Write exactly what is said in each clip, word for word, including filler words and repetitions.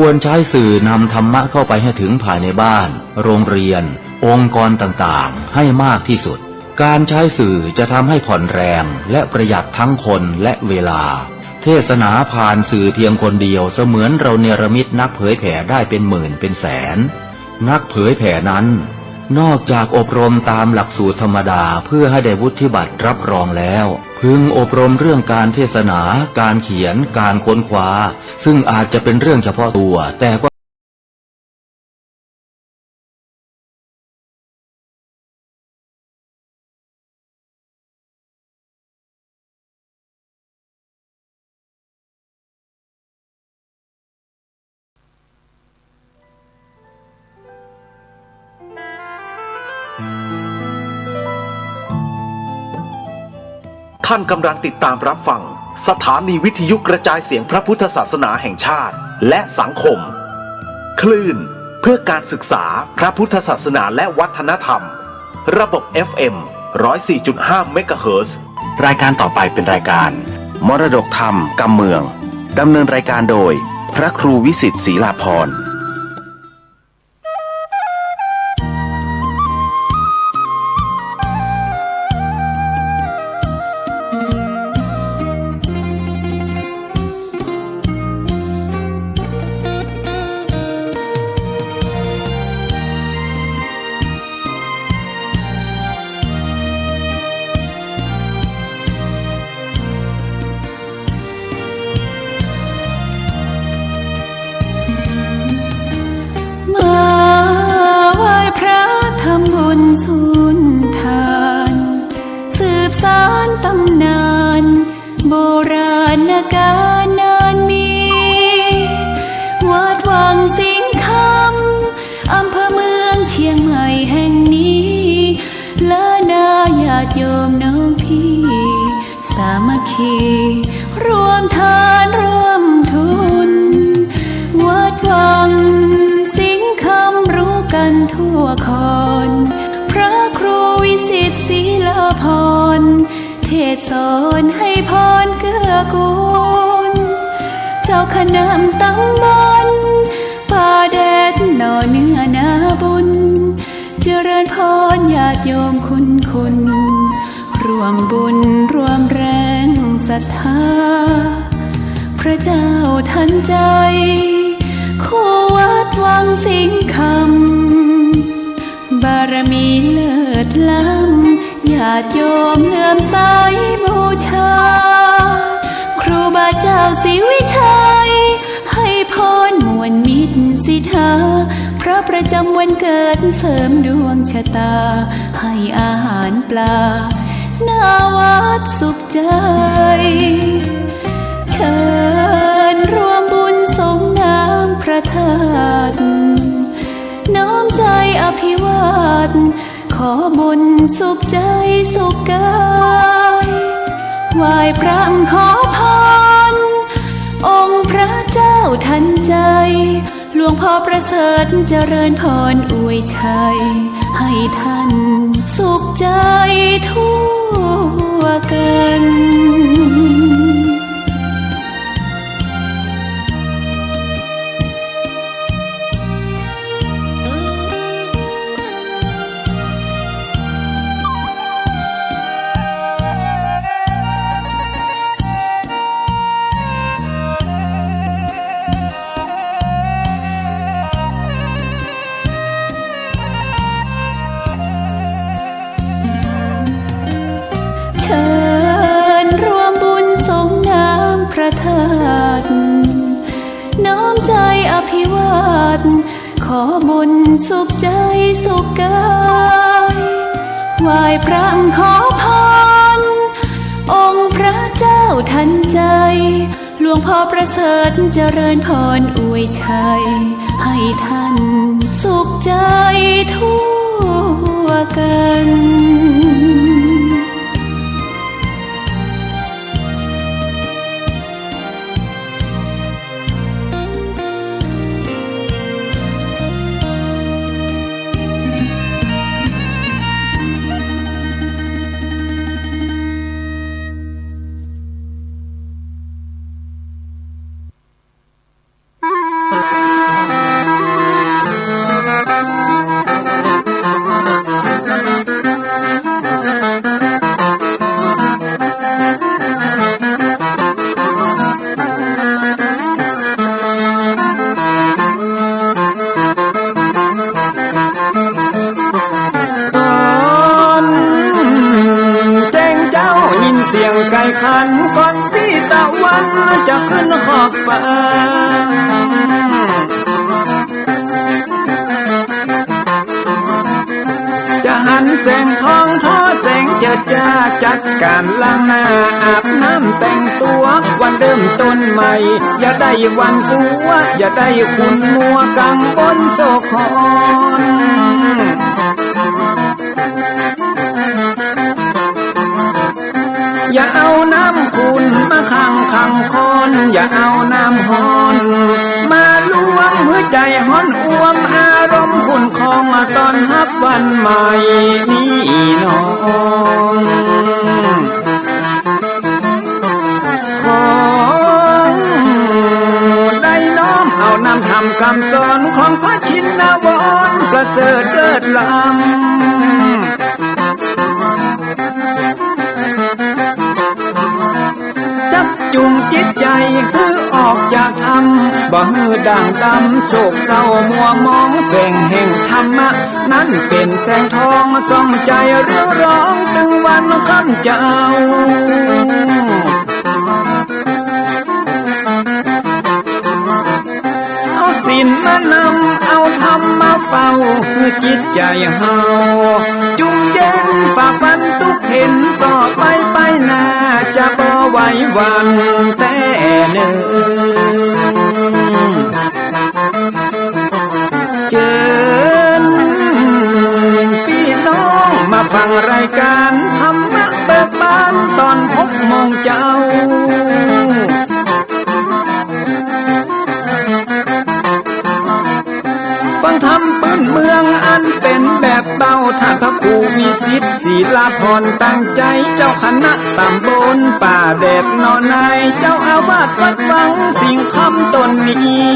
ควรใช้สื่อนำธรรมะเข้าไปให้ถึงภายในบ้าน โรงเรียน องค์กรต่างๆ ให้มากที่สุด การใช้สื่อจะทำให้ผ่อนแรงและประหยัดทั้งคนและเวลา เทศนาผ่านสื่อเพียงคนเดียวเสมือนเราเนรมิตนักเผยแผ่ได้เป็นหมื่นเป็นแสน นักเผยแผ่นั้น นอกจากอบรมตามหลักสูตรธรรมดาเพื่อให้ได้วุฒิบัตรรับรองแล้ว พึงอบรมเรื่องการเทศนา การเขียน การค้นคว้า ซึ่งอาจจะเป็นเรื่องเฉพาะตัว แต่ก็ ท่านกำลังติดตามรับฟังสถานีวิทยุกระจายเสียงพระพุทธศาสนาแห่งชาติและสังคม คลื่นเพื่อการศึกษาพระพุทธศาสนาและวัฒนธรรม ระบบ เอฟ เอ็ม ร้อยสี่จุดห้า เมกะเฮิรตซ์ รายการต่อไปเป็นรายการมรดกธรรมกำเมือง ดำเนินรายการโดยพระครูวิสิทธิ์ ศรีลาภรณ์ มาไหว้พระทำบุญสุนทาน สืบสานตำนาน โบราณกาลนานมี วัดวังสิงห์คำ อำเภอเมืองเชียงใหม่แห่งนี้ และนาญาติโยมน้องพี่ สามัคคี ร่วมทานร่วมทุน วัดวังสิงห์คำรู้กันทั่วคอน พระครูวิสิทธิ์ ศรีลาภรณ์ เทศน์สอนให้พรเกื้อกูล เจ้าคณะตำบลป่าแดดหน่อเนื้อนาบุญ เจริญพรญาติโยมคุณคุณ ร่วมบุญร่วมแรงศรัทธา พระเจ้าทันใจ คู่วัดวังสิงห์คำ บารมีเลิศล้ำ ญาติโยมเลื่อมใสบูชา ครูบาเจ้าศรีวิชัย ให้พรมวลมิตรสิทธา พระประจำวันเกิดเสริมดวงชะตา ให้อาหารปลา หน้าวัดสุขใจ เชิญร่วมบุญสรงน้ำพระธาตุ น้อมใจอภิวาท ขอบุญสุขใจสุขกาย ไหว้พระขอพร องค์พระเจ้าทันใจ หลวงพ่อประเสริฐเจริญพรอวยชัย ให้ท่านสุขใจทั่วกันเชิญร่วมบุญสรงน้ำพระธาตุ น้อมใจอภิวาท ขอบุญสุขใจสุขกาย ไหว้พระขอพร องค์พระเจ้าทันใจ หลวงพ่อประเสริฐเจริญพรอวยชัย ให้ท่านสุขใจทั่วกัน จะหันแสงทองทอแสงเจิดจ้า จัดก๋านล้างหน้าอาบน้ำแต่งตั๋ว วันเริ่มต้นใหม่ อย่าได้หวั่นกั๋ว อย่าได้ขุ่นมัวกังวลโศกหอน อย่าเอาน้ำขุ่นมาขังขังคอน อย่าเอาน้ำฮ้อนมาลวง หื้อใจ๋ฮ้อนอ่วม อารมณ์ขุ่นคอง มาต้อนฮับวันใหม่นี้น้อง ขอได้น้อมเอานำธรรมกำสอน ของพระชินวรประเสริฐเลิศล้ำ จักจูงจิตใจ๋หื้อออกจากถ้ำ บ่หื้อด่างดำโศกเศร้ามัวหมอง แสงแห่งธรรมะนั้นเป๋นแสงทอง ส่องใจ๋เรืองรอง ตึงวันค่ำเจ้า เอาศีลมานำ เอาธรรมมาเฝ้า หื้อจิตใจ๋เฮาจุ่มเย็น ฝ่าฟันตุ๊กเข็ญ ต่อไปไปหน้า จะบ่ไหวหวั่นแต๊เน่อ เจิญปี้น้องมาฟังรายก๋านธรรมะเบิกบาน ต๋อนหกโมงเจ๊า ฟังธรรมปื้นเมืองอันเป๋นแบบเบา ต้านพระครูวิสิทธิ์ ศิลาภรณ์ ตั้งใจ๋ เจ้าคณะต๋ำบลป่าแดดหนอใน เจ้าอาวาสวัดวังสิงห์คำต๋นนี้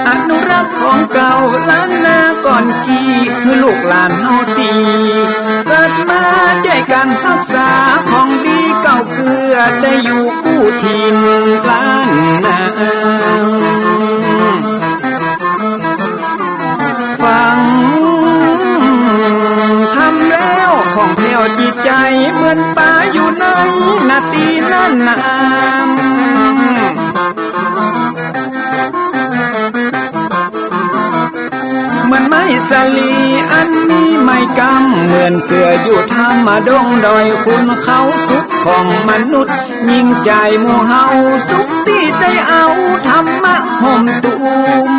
อนุรักษ์ของเก่าล้านนาก่อนกี้ หื้อลูกหลานเฮาตี้เกิดมา จ้วยกั๋นฮักษาของดีเก่าเกื้อ ได้อยู่กู้ถิ่นล้านนา ฟังธรรมแล้วผ่องแผ้วจิตใจ๋ เหมือนป๋าอยู่ในนาตี้นั้นนา เหมือนไม้สาลีอันมีไม้กำ เหมือนเสืออยู่ถ้ำดงดอย ขุนเขาสุขของมนุษย์ ยิ่งใจ๋หมู่เฮาสุขตี้ได้เอาธรรมะห่มตุ้ม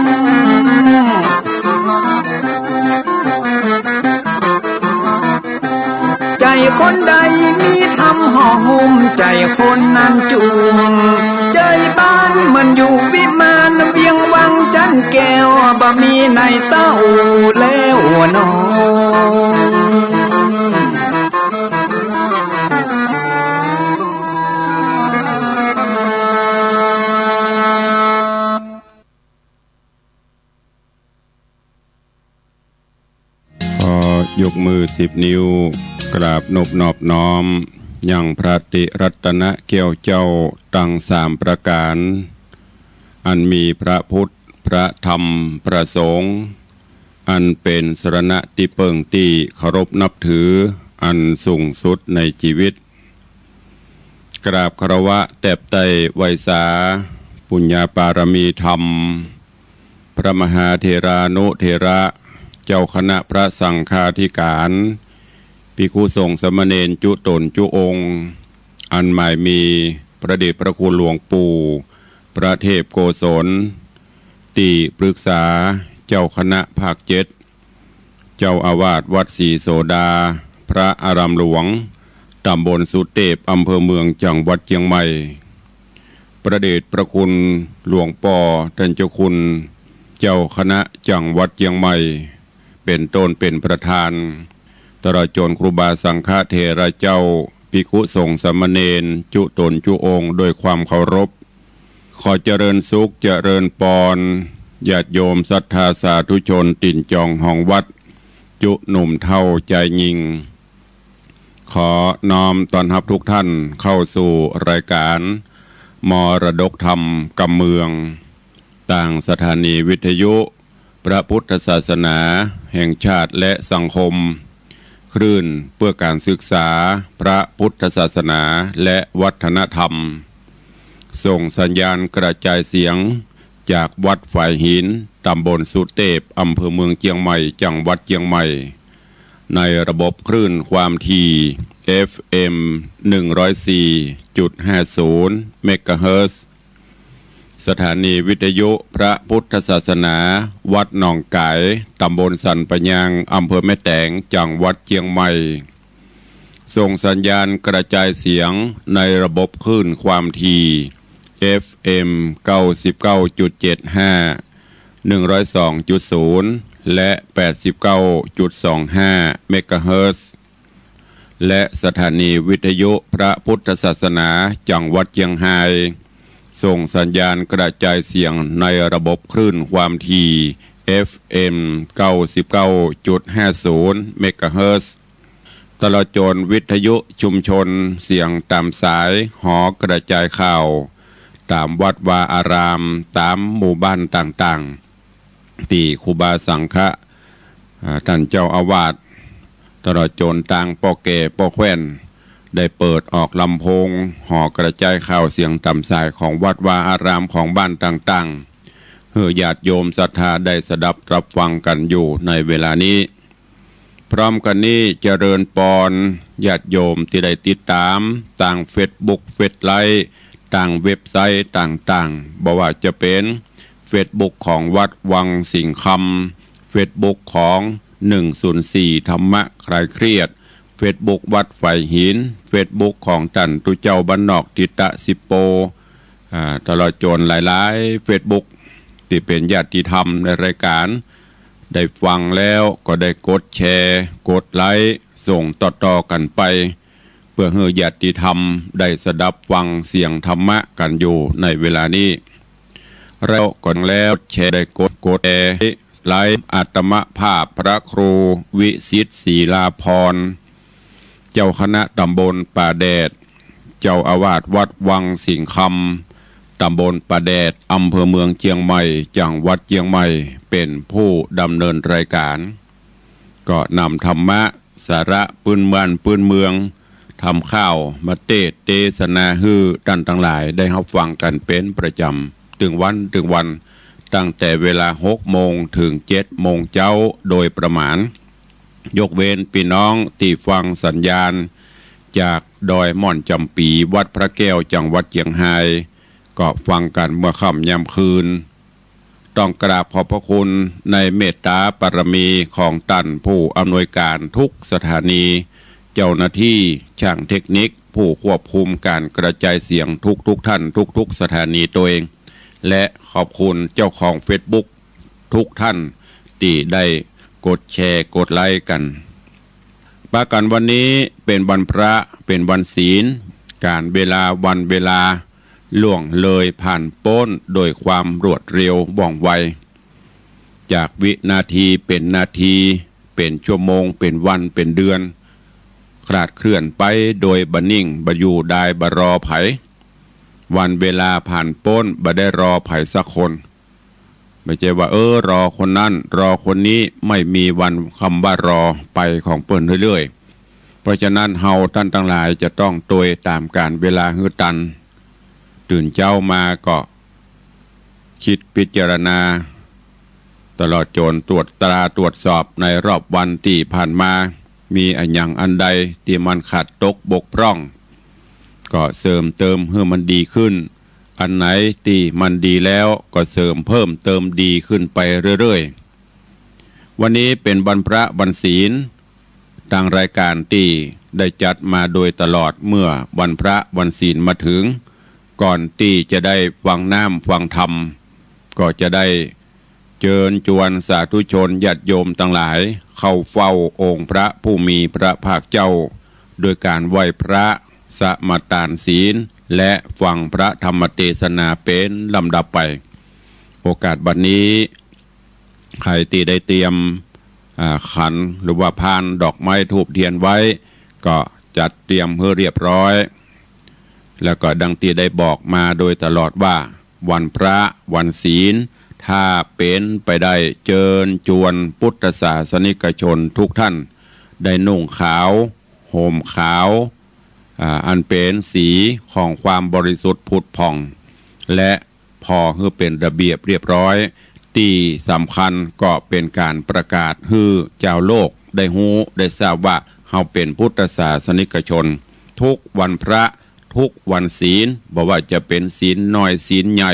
ใจ๋คนใดมีธรรมห่อหุ้ม ใจ๋คนนั้นจุ่ม ใจ๋บ้านเหมือนอยู่วิมาน เวียงวังจันแก้ว บ่มีในเต้าแล้วน้อง ขอยกมือสิบนิ้ว กราบนบนอบน้อม ยังพระติรัตนะแก้วเจ้าตังสามประก๋าน อันมีพระพุทธ พระธรรม พระสงฆ์ อันเป๋นสรณะตี้เปิ้งตี้เคารพนับถือ อันสูงสุดในจีวิต กราบคารวะแตบไต้ไหว้สา ปุญญาปารมีธรรม พระมหาเถรานุเถระ เจ้าคณะพระสังฆาธิการ ภิกขุสงฆ์สามเณรจุ๊ต๋นจุ๊องค์ อันหมายมีพระเดชพระคุณหลวงปู่ พระเทพโกศล ตี้ปรึกษาเจ้าคณะภาคเจ็ด เจ้าอาวาสวัดศรีโสดา พระอารามหลวง ต๋ำบลสุเตพ อำเภอเมือง จังหวัดเจียงใหม่ พระเดชพระคุณหลวงป้อต้านเจ้าคุณ เจ้าคณะจังหวัดเจียงใหม่ เป๋นต้นเป๋นประธาน ตลอดจ๋นครูบาสังฆเถระเจ้า ภิกขุสงฆ์สามเณรจุ๊ต๋นจุ๊องค์ ด้วยความเคารพ ขอเจริญสุขเจริญปอน ญาติโยมศรัทธาสาธุชนตี๋นจองฮองวัด จุ๊หนุ่มเฒ่าจายญิง ขอน้อมต้อนฮับทุกท่านเข้าสู่รายการมรดกธรรมกำเมือง ตางสถานีวิทยุพระพุทธศาสนาแห่งชาติและสังคม ค คลื่นเพื่อการศึกษาพระพุทธศาสนาและวัฒนธรรม ส่งสัญญาณกระจายเสียงจากวัดฝายหิน ตำบลสุเตพ อำเภอเมืองเจียงใหม่ จังหวัดเจียงใหม่ ในระบบคลื่นความถี่ เอฟเอ็ม หนึ่งร้อยสี่จุดห้าศูนย์ เมกะเฮิรตซ์ สถานีวิทยุพระพุทธศาสนา วัดหนองก๋าย ตำบลสันป่ายาง อำเภอแม่แตง จังหวัดเจียงใหม่ ส่งสัญญาณกระจายเสียงในระบบคลื่นความถี่ เอฟเอ็ม เก้าสิบเก้าจุดเจ็ดห้า หนึ่งร้อยสองจุดศูนย์ และ แปดสิบเก้าจุดสองห้า เมกะเฮิรตซ์ และสถานีวิทยุพระพุทธศาสนาจังหวัดเจียงฮาย ส่งสัญญาณกระจายเสียงในระบบคลื่นความถี่ เอฟเอ็ม เก้าสิบเก้าจุดห้าศูนย์ เมกะเฮิรตซ์ ตลอดจนวิทยุชุมชนเสียงต๋ามสายหอกระจายข่าว ต๋ามวัดวาอาราม ต๋ามหมู่บ้านต่างๆ ตี้ครูบาสังฆะ อ่า ต้านเจ้าอาวาส ตลอดจนตางป้อแก่ป้อแคว่น ได้เปิดออกลำโพงหอกระจายข่าวเสียงต๋ามสายของวัดวาอารามของบ้านต่างๆ หื้อญาติโยมศรัทธาได้สดับรับฟังกั๋นอยู่ในเวลานี้ พร้อมกั๋นนี้เจริญปอนญาติโยมตี้ได้ติดต๋ามตางเฟซบุ๊ก เฟซไลฟ์ ตางเว็บไซต์ต่างๆ บ่ว่าจะเป๋นเฟซบุ๊กของวัดวังสิงห์คำ เฟซบุ๊กของ หนึ่งศูนย์สี่ ธรรมะคลายเครียด เฟซบุ๊กวัดฝายหิน เฟซบุ๊กของต้านตุ๊เจ้าบ้านนอกทิตะสิบโป อ่า ตลอดจนหลายๆ เฟซบุ๊ก ตี้เป๋นญาติธรรมในรายก๋าน ได้ฟังแล้วก็ได้กดแชร์ กดไลค์ ส่งต่อๆ กั๋นไป เปื้อหื้อญาติธรรมได้สดับฟังเสียงธรรมะกั๋นอยู่ในเวลานี้ แล้วก็แล้วแชร์ได้กด กดแชร์ไลฟ์ อาตมาภาพพระครูวิสิทธิ์ ศิลาภรณ์ เจ้าคณะตำบลป่าแดด เจ้าอาวาสวัดวังสิงห์คำ ตำบลป่าแดด อำเภอเมืองเจียงใหม่ จังหวัดเจียงใหม่ เป๋นผู้ดำเนินรายก๋าน ก็นำธรรมะ สาระปื้นบ้านปื้นเมือง ธรรมข่าวมาเตสน์เตสนาหื้อต้านตังหลายได้ฮับฟังกั๋นเป๋นประจ๋ำ ตึงวันตึงวัน ตั้งแต่เวลาหกโมงเถิงเจ็ดโมงเจ๊าโดยประมาณ ยกเว้นปี้น้องตี้ฟังสัญญาณจากดอยม่อนจ๋ำปี๋ วัดพระแก้ว จังหวัดเจียงฮาย ก็ฟังกั๋นเมื่อค่ำยามคืน ต้องกราบขอบพระคุณในเมตตาบารมีของต้านผู้อำนวยก๋านทุกสถานี เจ้าหน้าตี้ ช่างเทคนิค ผู้ควบคุมก๋านกระจายเสียงทุกๆ ท่าน ทุกๆ สถานีตวย และขอบคุณเจ้าของเฟซบุ๊กทุกท่านตี้ได้กดแชร์ กดไลค์กั๋น ปะกั๋นวันนี้เป๋นวันพระ เป๋นวันศีล ก๋าลเวลาวันเวลาล่วงเลยผ่านป๊นโดยความรวดเร็วว่องไว จากวินาทีเป๋นนาที เป๋นชั่วโมง เป๋นวัน เป๋นเดือน คลาดเคลื่อนไปโดยบ่นิ่ง บ่อยู่ดาย บ่รอใผ วันเวลาผ่านป๊น บ่ได้รอใผสักคน บ่ใจ้ว่า เออ รอคนนั้น รอคนนี้ ไม่มีวันคำว่ารอ ไปของเปิ้นเรื่อยๆ เพราะฉะนั้นเฮาต้านตังหลายจะต้องตวยต๋ามก๋าลเวลาหื้อตัน ตื่นเจ๊ามาก็ กึ๊ดพิจารณา ตลอดจ๋นตรวจตราตรวจสอบในรอบวันตี้ผ่านมา มีอะหยังอันใดตี้มันขาดตกบกพร่อง ก็เสริมเติมหื้อมันดีขึ้น อันไหนตี้มันดีแล้วก็เสริมเพิ่มเติมดีขึ้นไปเรื่อยๆ วันนี้เป๋นวันพระวันศีล ตางรายก๋านตี้ได้จัดมาโดยตลอดเมื่อวันพระวันศีลมาเถิง ก่อนตี้จะได้ฟังน้ำฟังธรรม ก็จะได้เจิญจวนสาธุชนญาติโยมตังหลายเข้าเฝ้าองค์พระผู้มีพระภาคเจ้า โดยก๋านไหว้พระ สมาตานศีล และฟังพระธรรมเตสนาเป๋นลำดับไป โอกาสบัดนี้ ใผตี้ได้เตรียม อ่า ขันหรือว่าพานดอกไม้ธูปเตียนไว้ ก็จัดเตรียมหื้อเรียบร้อย แล้วก็ดังตี้ได้บอกมาโดยตลอดว่า วันพระวันศีล ถ้าเป๋นไปได้เจิญจวนพุทธศาสนิกชนทุกท่าน ได้นุ่งขาว ห่มขาว อ่า อันเป๋นสีของความบริสุทธิ์ผุดผ่อง และผ่อหื้อเป๋นระเบียบเรียบร้อย ตี้สำคัญก็เป๋นก๋านประกาศหื้อจาวโลกได้ฮู้ได้ทราบว่าเฮาเป๋นพุทธศาสนิกชน ทุกวันพระ ทุกวันศีล บ่ว่าจะเป๋นศีลน้อยศีลใหญ่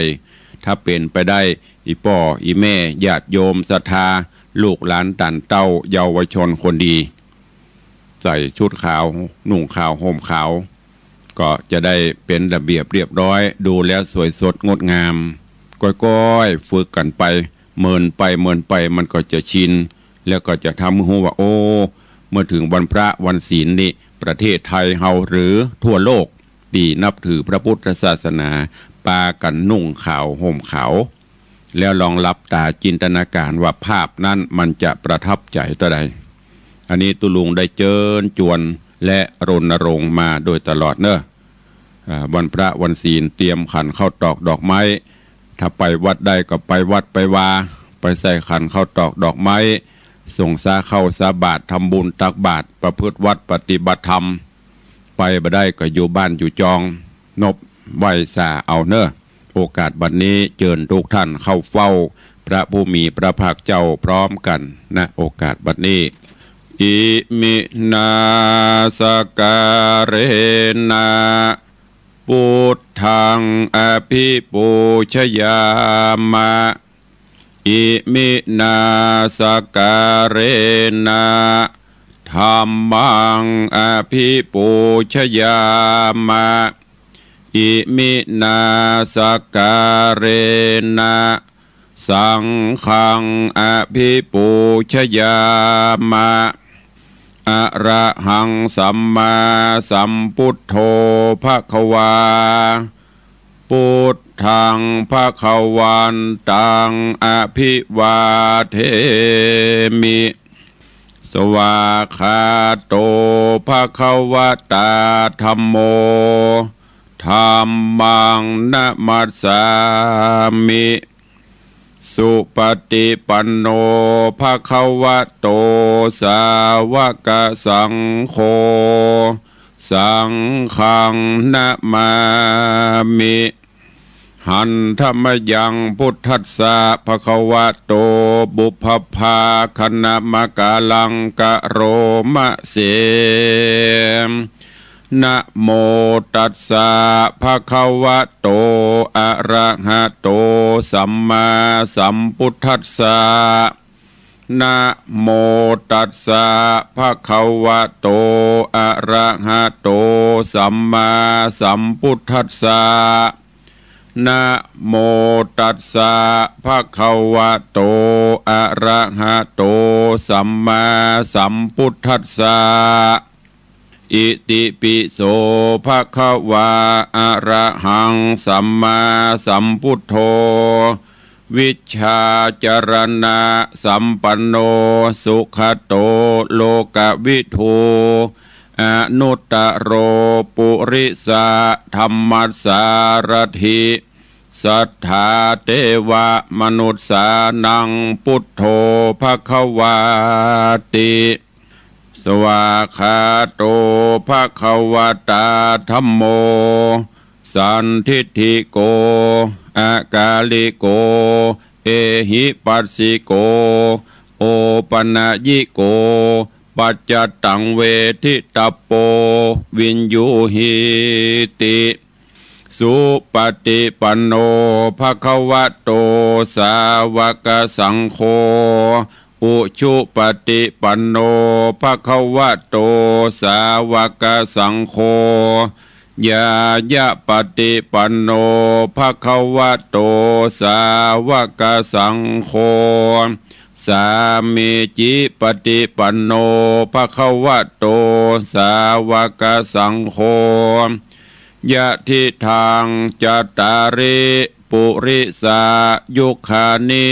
ถ้าเป๋นไปได้ อี่ป้ออี่แม่ญาติโยมศรัทธา ลูกหลานต้านเต้าเยาวชนคนดี ใส่ชุดขาว นุ่งขาว ห่มขาว ก็จะได้เป๋นระเบียบเรียบร้อย ดูแล้วสวยสดงดงาม ก้อยๆ ฝึกกั๋นไป เมินไปเมินไปมันก็จะชิน แล้วก็จะทำหื้อฮู้ว่า โอ้ เมื่อเถิงวันพระวันศีลนี่ ประเทศไทยเฮาหรือทั่วโลกตี้นับถือพระพุทธศาสนา ปากั๋นนุ่งขาวห่มขาว แล้วลองหลับต๋าจินตนาการว่าภาพนั้นมันจะประทับใจ๋เต้าใด อันนี้ตุ๊ลุงได้เจิญจวนและรณรงค์มาโดยตลอดเนาะ อ่า วันพระวันศีลเตรียมขันข้าวตอกดอกไม้ ถ้าไปวัดได้ก็ไปวัดไปวา ไปใส่ขันข้าวตอกดอกไม้ สงสาข้าวสาบาตร ทำบุญตักบาตร ประพฤติวัตรปฏิบัติธรรม ไปบ่ได้ก็อยู่บ้านอยู่จอง นบไหว้สาเอาเนาะ โอกาสบัดนี้เจิญทุกท่านเข้าเฝ้าพระผู้มีพระภาคเจ้าพร้อมกั๋น ณ โอกาสบัดนี้ อิมินาสการะนะ พุทธังอภิปูชยามะ อิมินาสการะนะ ธัมมังอภิปูชยามะ อิมินาสการะนะ สังฆังอภิปูชยามะ อะระหังสัมมาสัมพุทโธภะคะวา พุทธังภะคะวันตังอภิวาเทมิ สวากขาโตภะคะวะตาธัมโม ธัมมังนะมัสสามิ สุปฏิปันโนภะคะวะโต สาวกสังโฆ สังฆังนะมามิ หันธะมะยัง พุทธัสสะภะคะวะโต ปุพพะภาคะนะมะกะลังกะโรมะเส นะโมตัสสะภะคะวะโต อะระหะโต สัมมาสัมพุทธัสสะ นะโมตัสสะภะคะวะโต อะระหะโต สัมมาสัมพุทธัสสะ นะโมตัสสะภะคะวะโต อะระหะโต สัมมาสัมพุทธัสสะ อิติปิโสภะคะวา อะระหังสัมมาสัมพุทโธ วิชชาจรณะสัมปันโน สุขะโต โลกะวิทู อนุตตะโร ปุริสะธัมมัสสารถิ สัทธาเตวะมนุสสานัง พุทโธภะคะวาติ สวากขาโตภะคะวะตาธัมโม สันทิฏฐิโก อะกาลิโก เอหิปัสสิโก โอปะนะยิโก ปัจจตังเวทิตัปโป วิญญูหีติ สุปฏิปันโนภะคะวะโต สาวกสังโฆ อุชุปฏิปันโนภะคะวะโต สาวกสังโฆ ญาญะปฏิปันโนภะคะวะโต สาวกสังโฆ สามีจิปฏิปันโนภะคะวะโต สาวกสังโฆ ยะทิทังจัตตาริ ปุริสายุคานิ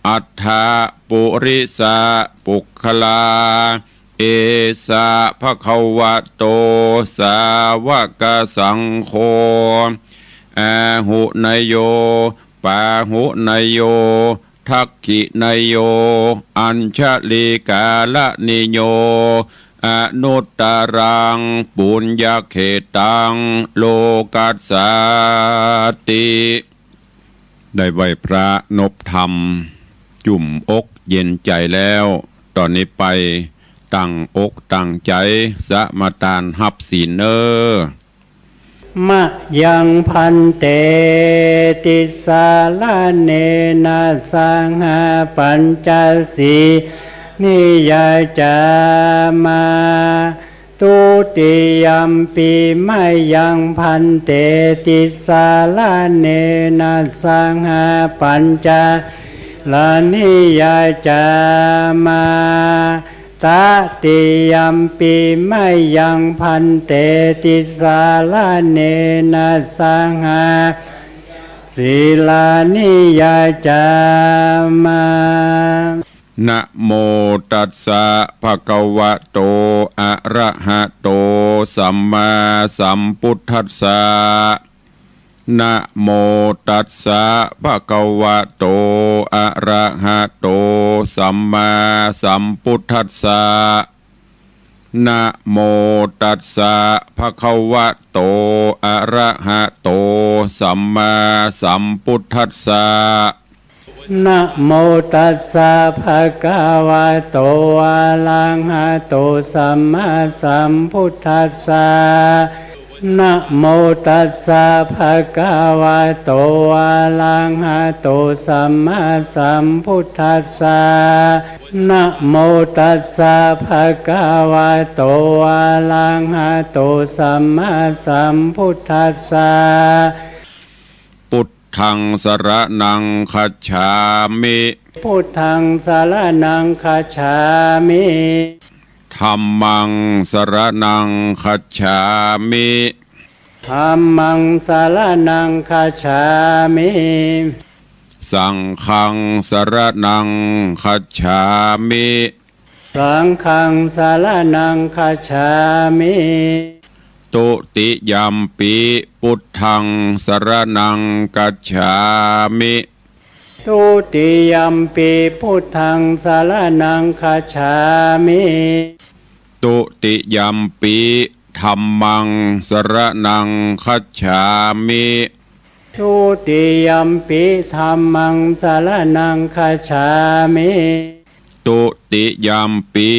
อัตถะปุริสะปุคคลา เอสะภะคะวะโต สาวกสังโฆ อาหุเนยโย ปาหุเนยโย ทักขิเนยโย อัญชลีกาละนิโย อนุตตรังปุญญเขตตังโลกัสสาติ ได้ไหว้พระนบธรรม จุ่มอกเย็นใจ๋แล้ว ต่อนี้ไปตั้งอกตั้งใจ๋สมาทานฮับศีลเน่อ มะยัง ภันเต ติสสะระเณนะ สะหะ ปัญจะ สีลานิ ยาจามา ตุติยัมปิ มะยัง ภันเต ติสสะระเณนะ สะหะ ปัญจะ สีลานิ ยาจามา ตะติยัมปิ มะยัง ภันเต ติสสะระเณนะ สะหะ ปัญจะ สีลานิ ยาจามา นะโมตัสสะ ภะคะวะโต อะระหะโต สัมมาสัมพุทธัสสะ นะโมตัสสะ ภะคะวะโต อะระหะโต สัมมาสัมพุทธัสสะ นะโมตัสสะ ภะคะวะโต อะระหะโต สัมมาสัมพุทธัสสะ นะโมตัสสะ ภะคะวะโต อะระหะโต สัมมาสัมพุทธัสสะ นะโมตัสสะ ภะคะวะโต อะระหะโต สัมมาสัมพุทธัสสะ นะโมตัสสะ ภะคะวะโต อะระหะโต สัมมาสัมพุทธัสสะ พุทธัง สะระณัง คัจฉามิ พุทธัง สะระณัง คัจฉามิ ธัมมัง สะระณัง คัจฉามิ ธัมมัง สะระณัง คัจฉามิ สังฆัง สะระณัง คัจฉามิ สังฆัง สะระณัง คัจฉามิ ตุติยัมปิ พุทธัง สะระณัง คัจฉามิ ตุติยัมปิ พุทธัง สะระณัง คัจฉามิ ตุติยัมปิ ธัมมัง สะระณัง คัจฉามิ ตุติยัมปิ ธัมมัง สะระณัง คัจฉามิ ตุติยัมปิ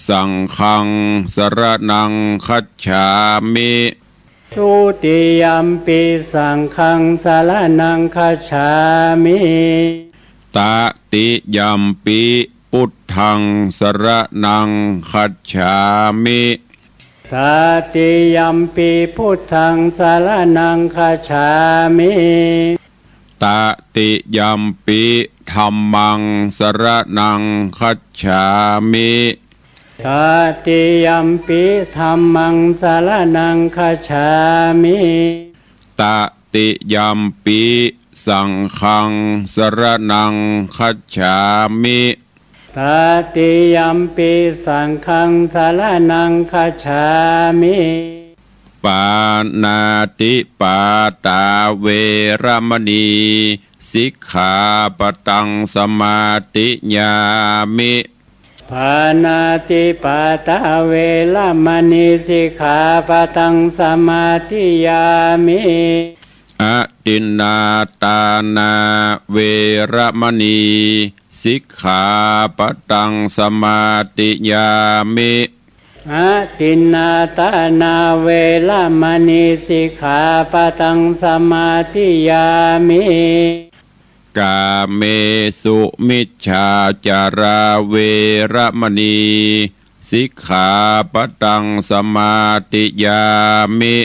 สังฆัง สะระณัง คัจฉามิ ตุติยัมปิ สังฆัง สะระณัง คัจฉามิ ตะติยัมปิ พุทธัง สะระณัง คัจฉามิ ตะติยัมปิ พุทธัง สะระณัง คัจฉามิ ตะติยัมปิ ธัมมัง สะระณัง คัจฉามิ ตะติยัมปิ ธัมมัง สะระณัง คัจฉามิ ตะติยัมปิ สังฆัง สะระณัง คัจฉามิ ตะติยัมปิ สังฆัง สะระณัง คัจฉามิ ปาณาติปาตา เวระมะนี สิกขาปะตัง สะมาธิยามิ ปาณาติปาตา เวระมะนี สิกขาปะตัง สะมาธิยามิ อทินนาทานา เวระมะนี สิกขาปะตัง สะมาธิยามิ อทินนาทานา เวระมะนี สิกขาปะตัง สะมาธิยามิ กาเมสุ มิจฉาจารา เวระมะนี สิกขาปะตัง สะมาธิยามิ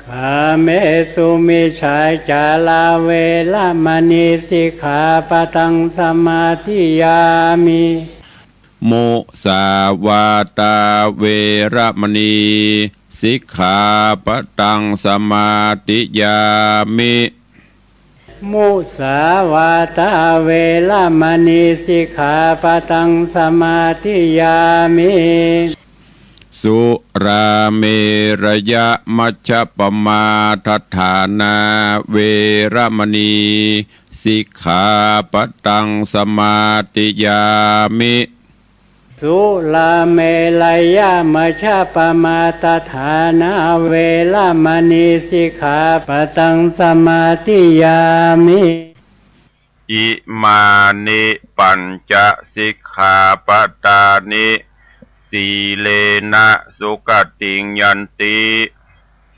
กาเมสุ มิจฉาจารา เวระมะนี สิกขาปะตัง สะมาธิยามิ มุสาวาตา เวระมะนี สิกขาปะตัง สะมาธิยามิ มุสาวาตา เวระมะนี สิกขาปะตัง สะมาธิยามิ สุราเมรยะ มัจจะปะมาทัฏฐานา เวระมะนี สิกขาปะตัง สะมาธิยามิ สุราเมรยมัชฌัปปมาทฐานา เวระมณีสิกขาปะทังสมาธิยามิ อิมานิปัญจสิกขาปะทานิ สีเลนะสุขติงยันติ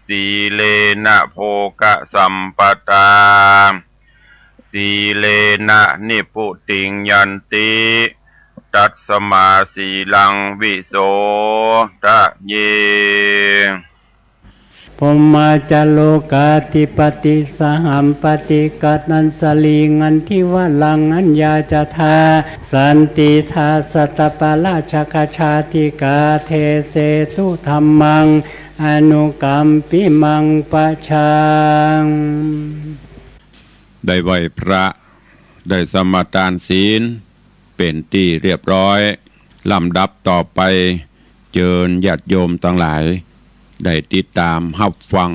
สีเลนะโภคสัมปทา สีเลนะนิพพุติงยันติ ตัสมาสีลังวิโสทะเย พรหมาจาโรกาธิปติ สหัมปติกัตตัญชลี งันทิวรังอัญญาจทา สันติทาสัตตปราชคชาธิกา เทเสตุธัมมัง อนุกัมปิมังปะชัง ได้ไหว้พระ ได้สมาทานศีล เป๋นตี้เรียบร้อย ลำดับต่อไป เจิญญาติโยมตังหลาย ได้ติดต๋ามฮับฟัง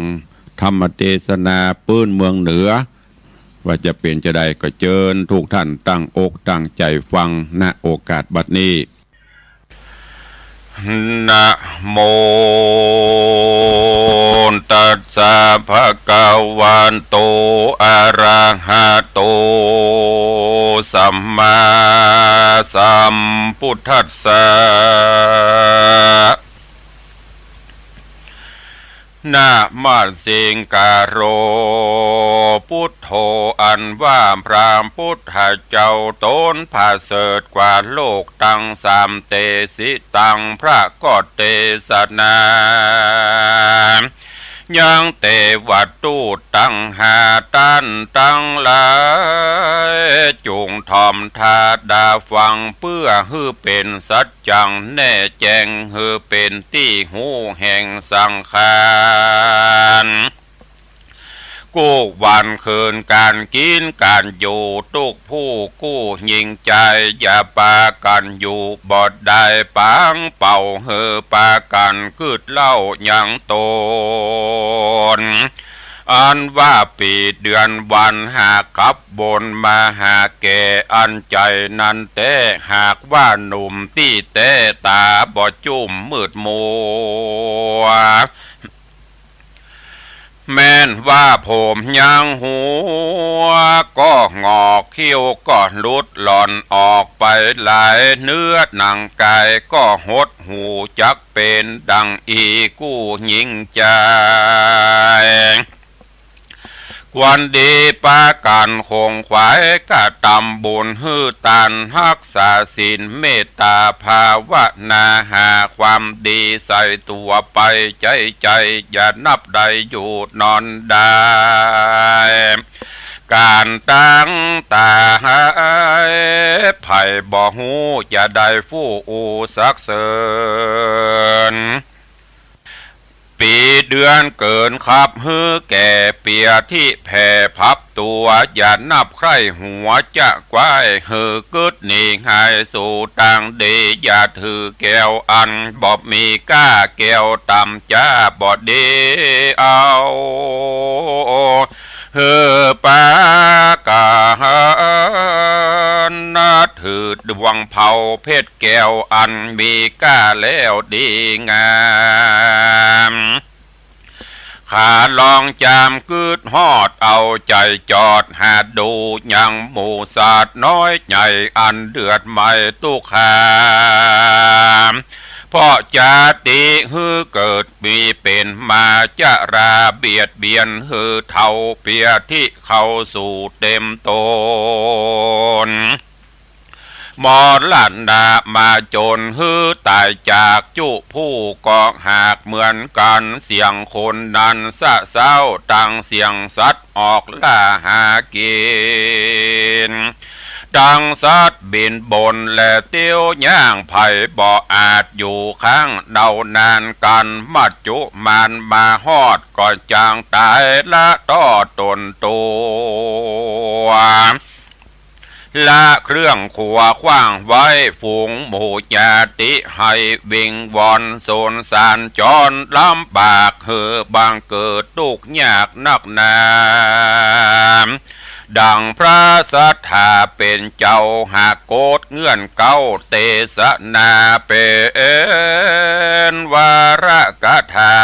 ธรรมเตสนาปื๊นเมืองเหนือ ว่าจะเป๋นจาใด ก็เจิญทุกท่านตั้งอกตั้งใจ๋ฟัง ณ โอกาสบัดนี้ นะโม ตัสสะ ภะคะวะโต อะระหะโต สัมมาสัมพุทธัสสะ นะมะสิงคาโร พุทโธ อันว่าพระพุทธเจ้าต๋นผะเสริฐกว่าโลกตังสาม เตสิตัง พระก็เตสนา ยังเตวทูตตังห้าต้านตังหลาย จุ่งถ่อมถ้าดาฟัง เปื้อหื้อเป๋นสัจจังแน่แจ้ง หื้อเป๋นตี้ฮู้แห่งสังขาร กู้วันคืนก๋านกิ๋นก๋านอยู่ ตุ๊กผู้กู้ญิงจาย อย่าปากั๋นอยู่บ่ได้ ปางเป่าหื้อปากั๋นกึ๊ดเล่ายังต๋น อันว่าปี๋เดือนวันหากขับวนมาหาแก่ อันใจ๋นั้นแต๊ หากว่าหนุ่มตี้แต๊ ต๋าบ่จุ่มมืดมัว แม่นว่าผมยังหัวก็หงอก คิ้วก็หลุดหล่อนออกไปหลาย เนื้อหนังก๋ายก็หด หูจักเป๋นดังอีกู้ญิงจาย ควรดีปากั๋นขงขวาย กระตำบุญหื้อตาน ฮักษาศีล เมตต๋าภาวนา หาความดีใส่ตั๋วไป ใจ๊ใจ๋อย่านับได้อยู่นอนได้ ก๋านตั้งต๋าย ใผบ่ฮู้จะได้ฟู่อู้สรรเสริญ ปี๋เดือนเกิ๋นขับหื้อแก่ เปียธิแผ่พับตั๋ว อย่านับใคร่หัวจะคว้าย หื้อกึ๊ดหนีหายสู่ตางดี อย่าถือแก้วอันบ่มีก้า แก้วต่ำจ้าบ่ดีเอา หื้อปากั๋นถือดวงเผาเพชรแก้วอันมีก้าแล้วดีงาม ข้าลองจามกึ๊ดฮอด เอาใจ๋จอดหาดู ยังหมู่สัตว์น้อยใหญ่ อันเดือดไหม้ตุ๊กข์หา เพราะจาติหื้อเกิดมีเป๋นมา จราเบียดเบียนหื้อเฒ่า เปียธิเข้าสู่เต็มต๋น มรณะมาจนหื้อต๋ายจากจุผู้ก็หากเหมือนกั๋น เสี้ยงคนนั้นสะเซ้า ตังเสี้ยงสัตว์ออกล่าหากิ๋น ตังสัตว์บินบนและเตี้ยวย่าง ใผบ่อาจอยู่ค้างเดานานกั๋น มัจจุมานมาฮอดก็จางต๋าย ละต้อต๋นตั๋ว ละเครื่องครัวขว้างไว้ ฝูงหมู่ญาติให้วิงวอน สงสารจรลำบาก หื้อบังเกิดตุ๊กข์ยากนักหนา ดังพระสัตถาเป๋นเจ้าหากโกฏเงื่อนเก๊าเตสนาเป๋นวรกถา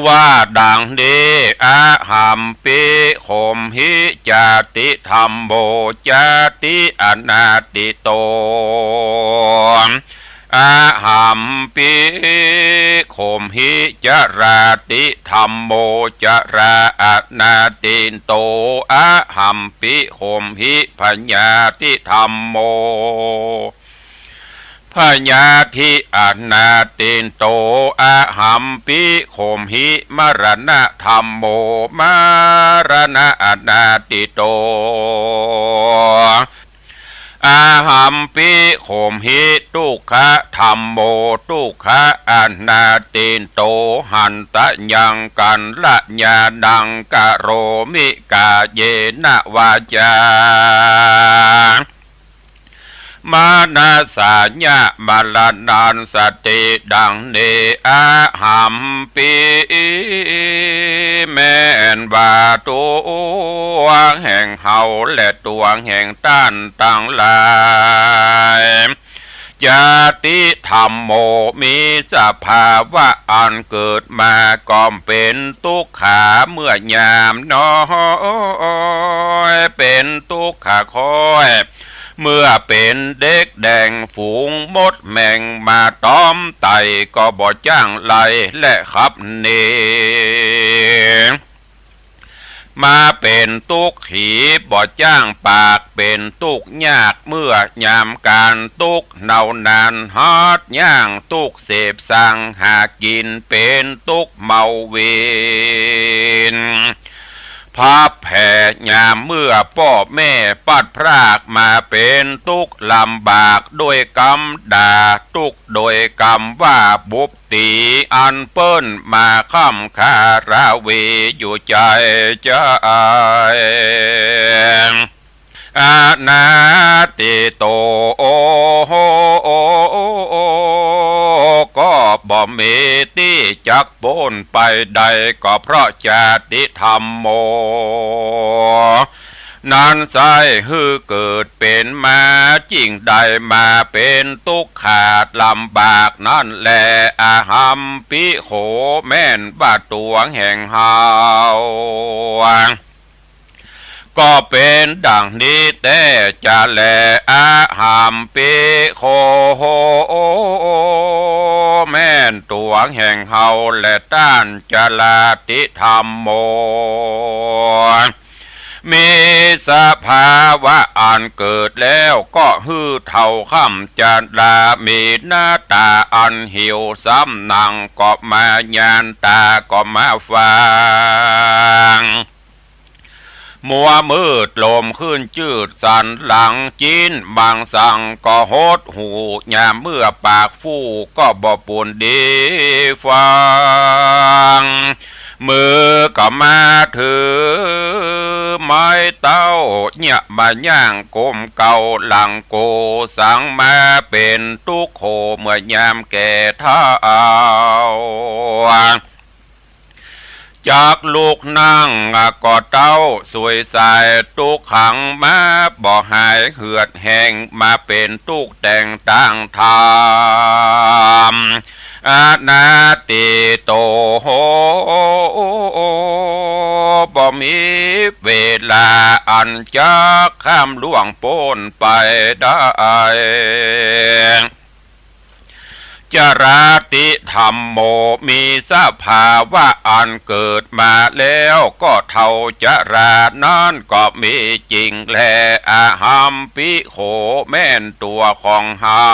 ว่าดังนี้ อหัมปิ โขมหิ จาติธัมโม จาติอนาติโต อหัมปิ โขมหิ จราติธัมโม จราอนาติโต อหัมปิ โขมหิ พยาธิธัมโม พยาธิอนาติโต อหัมปิ โขมหิ มรณะธัมโม มรณะอนาติโต อหัมปิ โขมหิ ทุกขะธัมโม ทุกขะอนาติโต หันตะยัง กัลยาณัง กะโรมิ กาเยนะ วาจา มนัสสา ยะ มรณัสสติ ดังนี้ อหัมปิ แม่นว่าตั๋วแห่งเฮาและตั๋วแห่งต้านตังหลาย จาติธัมโม มีสภาวะอันเกิดมาก็เป๋นตุ๊กขา เมื่อยามน้อยเป๋นตุ๊กขาค่อย เมื่อเป๋นเด็กแดงฝูงมดแมงมาตอมไต่ก็บ่จ้างไล่และขับหนี มาเป๋นตุ๊กขีบ่จ้างปาก เป๋นตุ๊กยากเมื่อยามก๋านตุ๊ก เนาะนั้นฮัดย่างตุ๊กเสพสังหากิ๋น เป๋นตุ๊กเมาเวร พลัดแผลยามเมื่อป้อแม่พลัดพรากมา เป๋นตุ๊กลำบากด้วยกำด่า ตุ๊กโดยกำว่าบุพ ตี๋อันเปิ้นมาค้ำคาราวีอยู่ใจ๋ใจ๋ อนาติโต ก็บ่มีตี้จักป๊นไปได้ ก็เพราะจาติธัมโม นั้นไส้หื้อเกิดเป๋นมา จึ่งได้มาเป๋นตุ๊กขาลำบากนั้นแล อหัมปิโข แม่นว่าตั๋วแห่งเฮา ก็เป๋นดังนี้แต๊จะแล อหัมปิโข แม่นตั๋วแห่งเฮาและต้าน จราติธัมโม มีสภาวะอันเกิดแล้วก็หื้อเฒ่าค้ำจรา มีหน้าต๋าอันหิว ซ้ำหนังก็มาหยาน ต๋าก็มาฟาง มัวมืดลมขึ้นจืด สันหลังจิ๊น บางสังก็หดหู่ ยามเมื่อปากฟู่ก็บ่ปูนดีฟัง มือก็มาถือไม้เต๊า เยียะมาย่างก้มเก่าหลังโก สังมาเป๋นตุ๊กโขเมื่อยามแก่เฒ่า จักลุกนั่งก็เต้าสุยสาย ตุ๊กขังมาบ่หายเหือดแห้ง มาเป๋นตุ๊กแต่งต่างธรรม อนาติโต บ่มีเวลาอันจักข้ามล่วงป๊นไปได้ จราติธัมโม มีสภาวะอันเกิดมาแล้วก็เฒ่าจรานั้นก็มีจริงแล อหัมปิโข แม่นตั๋วของเฮา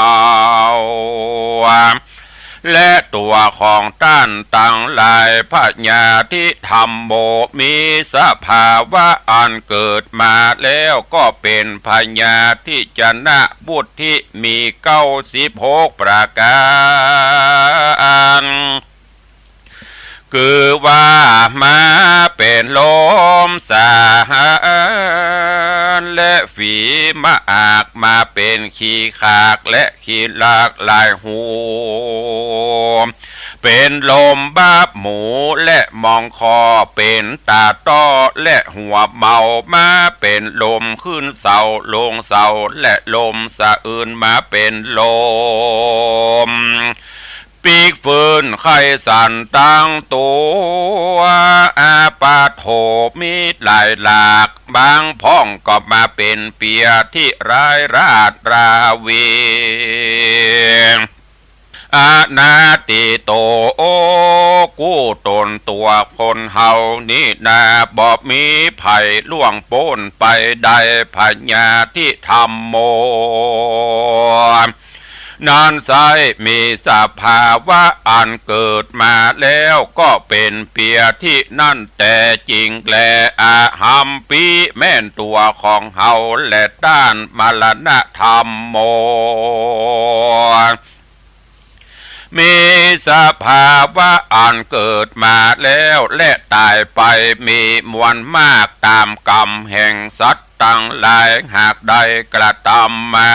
และตั๋วของต้านตังหลาย พยาธิธัมโม มีสภาวะอันเกิดมาแล้วก็เป๋นพยาธิจนะวุฒิ มีเก้าสิบหกประก๋าน คือว่ามาเป๋นลมสาหาร และฝีมะอาก มาเป๋นขี้ขาก และขี้หลากหลายหู เป๋นลมบ้าหมูและมองคอ เป๋นต๋าต้อและหัวเมา มาเป๋นลมขึ้นเสาลงเสา และลมสะอื้นมาเป๋นลมปีกฟื้นไข้สั่นตังตั๋ว อาปาโถมีหลายหลาก บางพ่องก็มาเป๋นเปียที่ร้ายราดราวี อนาติโต โอ้ กู้ต๋นตั๋วคนเฮานี้นา บ่มีใผล่วงป๊นไปได้ พยาธิธัมโม นั้นไซร้มีสภาวะอันเกิดมาแล้วก็เป๋นเปียที่นั่นแต๊จริงแล อหัมปิ แม่นตั๋วของเฮาแล ต้านมรณะธัมโม มีสภาวะอันเกิดมาแล้วและต๋ายไป มีมวลมากต๋ามกรรมแห่งสัตว์ตังหลายหากได้กระทำมา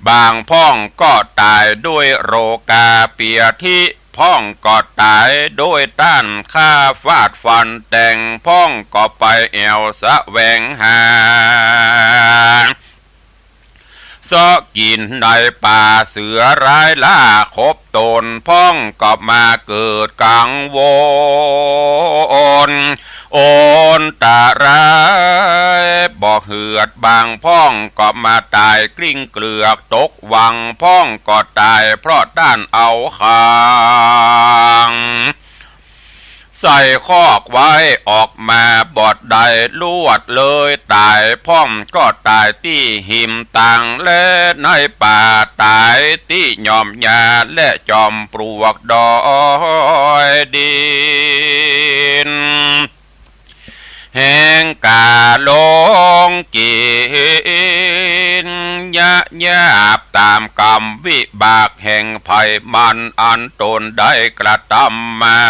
บางพ่องก็ต๋ายด้วยโรคาเปียธิ พ่องก็ต๋ายด้วยต้านฆ่าฟาดฟันแตง พ่องก็ไปแอ่วแสวงหา เซาะกิ๋นในป่า เสือร้ายล่าขบต๋น พ่องก็มาเกิดกังวล อันตรายบ่เหือด บางพ่องก็มาต๋ายกลิ้งเกลือกตกวัง พ่องก็ต๋ายเพราะต้านเอาคาง ใส่คอกไว้ออกมาบ่ได้ ลวดเลยต๋าย พ่องก็ต๋ายตี้หิมตาง และในป่าต๋ายตี้หย่อมหญ้า และจอมปลวกดอยดิน แห่งก๋าลงกินยะหยาบต๋ามกรรมวิบากแห่งใผมันอันต๋นได้กระทำมา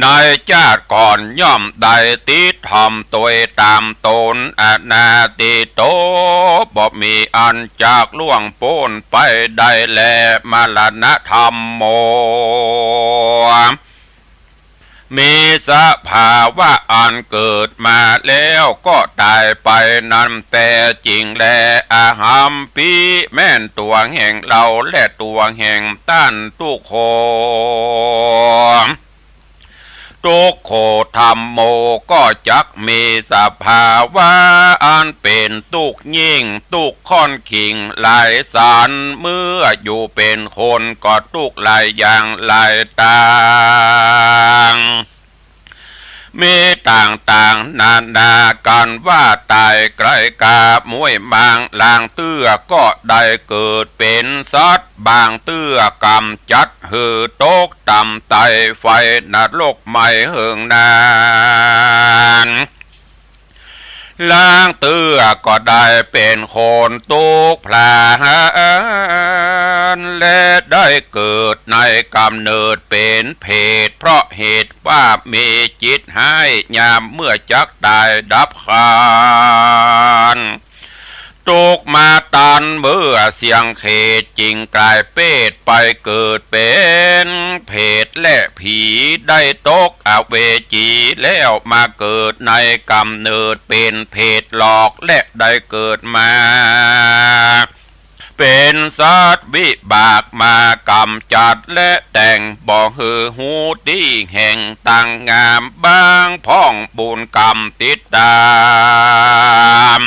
ในจาติก่อนย่อมได้ติดถ่อมตวยต๋ามต๋น อนาติโต บ่มีอันจักล่วงป๊นไปได้แล มรณะธัมโม มีสภาวะอันเกิดมาแล้วก็ต๋ายไปนั้นแต๊จริงแล อหัมปิ แม่นตั๋วแห่งเฮาและตั๋วแห่งต้านทุกคน ทุกโขธัมโม ก็จักมีสภาวะอันเป๋นทุกข์ยิ่ง ทุกข์ค่อนขิงหลายสัน เมื่ออยู่เป๋นคนก็ทุกข์หลายอย่างหลายตาง มีต่างๆนานากั๋นว่าต๋ายไกลกาม้วยมาง ลางเตื้อก็ได้เกิดเป๋นสัตว์ บางเตื้อกำจัดหื้อตกต่ำใต้ไฟนรกไหม้เหิงนาน ลางเตื้อก็ได้เป๋นคนทุกข์พลาน และได้เกิดในก๋ำเนิดเป๋นเปรต เพราะเหตุว่ามีจิตฮ้าย ยามเมื่อจักต๋ายดับคาน ทุกข์มาตันเมื่อเสี้ยงเขต จึงกลายเปรตไปเกิดเป๋นเปรตและผี ได้ตกอเวจีแล้วมาเกิดในก๋ำเนิดเป๋นเปรตหลอก และได้เกิดมาเป๋นสัตว์วิบากมากำจัดและแต่ง บ่หื้อฮู้ตี้แห่งตั้งงาม บางพ่องบุญกรรมติดต๋าม